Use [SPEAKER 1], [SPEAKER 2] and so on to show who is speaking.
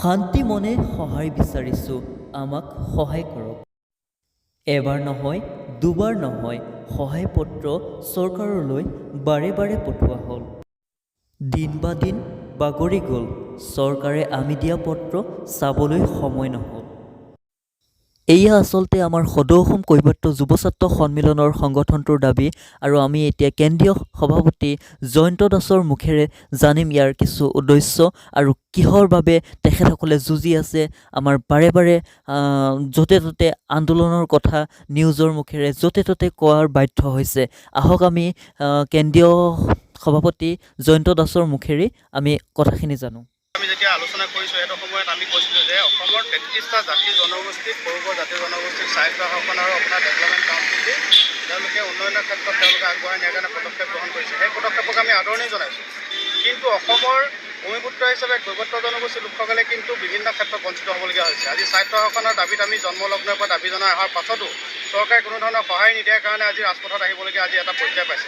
[SPEAKER 1] শান্তি মনে সহায় বিচাৰিছোঁ, আমাক সহায় কৰক। এবাৰ নহয়, দুবাৰ নহয়, সহায় পত্ৰ চৰকাৰলৈ বাৰে বাৰে পঠোৱা হ'ল। দিন বা দিন বাগৰি গ'ল, চৰকাৰে আমি দিয়া পত্ৰ চাবলৈ সময় নহ'ল। এয়া আচলতে আমাৰ সদৌ অসম কৈৱৰ্ত যুৱ ছাত্ৰ সন্মিলনৰ সংগঠনটোৰ দাবী আৰু আমি এতিয়া কেন্দ্ৰীয় সভাপতি জয়ন্ত দাসৰ মুখেৰে জানিম ইয়াৰ কিছু উদ্দেশ্য আৰু কিহৰ বাবে তেখেতসকলে যুঁজি আছে। আমাৰ বাৰে বাৰে য'তে ত'তে আন্দোলনৰ কথা নিউজৰ মুখেৰে য'তে ত'তে কোৱাৰ বাধ্য হৈছে। আহক, আমি কেন্দ্ৰীয় সভাপতি জয়ন্ত দাসৰ মুখেৰে আমি কথাখিনি জানো।
[SPEAKER 2] আমি যেতিয়া আলোচনা কৰিছোঁ, সেইটো সময়ত আমি কৈছিলোঁ যে অসমৰ 33টা জাতি জনগোষ্ঠীক, সৰু বৰ জাতি জনগোষ্ঠীক স্বায়ত্ত শাসন আৰু আপোনাৰ ডেভেলপমেণ্ট কাউন্সিল দি তেওঁলোকে উন্নয়নৰ ক্ষেত্ৰত তেওঁলোকে আগবঢ়াই নিয়াৰ কাৰণে পদক্ষেপ গ্ৰহণ কৰিছে। সেই পদক্ষেপক আমি আদৰণি জনাইছোঁ। কিন্তু অসমৰ ভূমিপুত্ৰ হিচাপে কৈৱৰ্ত জনগোষ্ঠীৰ লোকসকলে কিন্তু বিভিন্ন ক্ষেত্ৰত বঞ্চিত হ'বলগীয়া হৈছে। আজি স্বায়ত্ত শাসনৰ দাবীত আমি জন্মলগ্নৰ পৰা দাবী জনাই অহাৰ পাছতো চৰকাৰে কোনো ধৰণৰ সহায় নিদিয়াৰ কাৰণে আজি ৰাজপথত আহিবলগীয়া আজি এটা পৰ্যায় পাইছে।